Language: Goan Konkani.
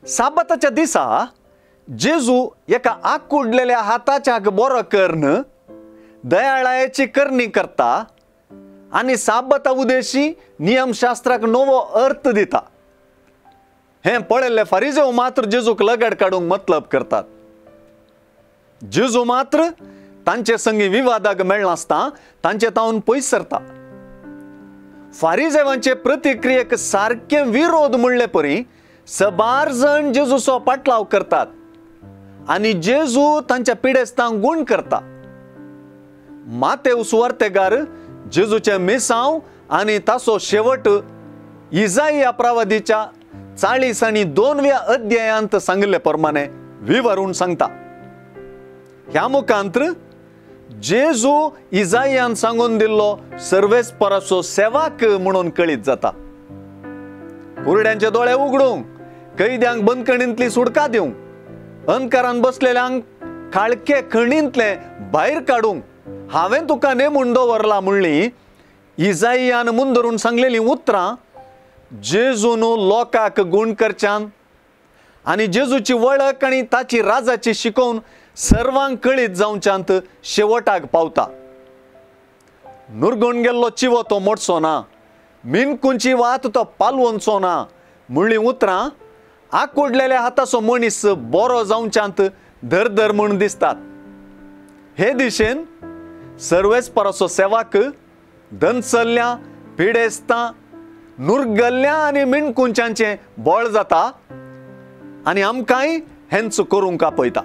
साबाताच्या दिसा जेजू एका आकुडलेल्या हाताच्या बरो कर्ण दयाळायची करणी करता आनी साबाता उदेशी नियमशास्त्राक नवो अर्थ दिता। हें पळयल्ले फारिजेव मात्र जेजूक लगड काडूंक मतलब करतात। जेजू मात्र तांचे संगी विवादाक मेळनासता तांचे तावन पयस सरता। फारिजेवांचे प्रतिक्रियेक सारके विरोध म्हणले परी सबार जण जेजूचो पाटलाव करतात आनी जेजू तांच्या पिडेस्तांक गूण करता। मातेव सुवार्तेगार जेजूचे मिसांव आनी ताचो शेवट इजाया प्रवादीच्या 42 अध्यायांत सांगिल्ले प्रमाणे विवरून सांगता। ह्या मुखांत्र जेजू इजायान सांगून दिल्लो सर्वेस्पराचो सेवाक म्हणून कळीत जाता। कुरड्यांचे दोळे उगडूंक, कैद्यांक बंदखणींतली सुडका दिवंक, अंधकारान बसलेल्यांक काळखे खणींतले भायर काडूंक हांवें तुका नेमून दवरला म्हणली इजायान मुंदरून सांगलेली उतरां जेजून लोकांक गूण करच्यान आनी जेजूची वळख आनी ताची राजाची शिकोवन सर्वांक कळीत जावच्यांत शेवटाक पावता। नुरगून गेल्लो चिवो तो मोडचो ना, मिनकुंची वात तो पालवनचो ना म्हणली उतरां आकुडलेल्या हाताचो मनीस बरो जावच्यांत धरधर म्हूण दिसतात। हे दिशेन सर्वेस्पराचो सेवाक दनसल्ल्या पिडेस्तां नुरगल्ल्या आनी मिणकुंच्यांचें बळ जाता आनी आमकांय हेंच करूंक आपयता।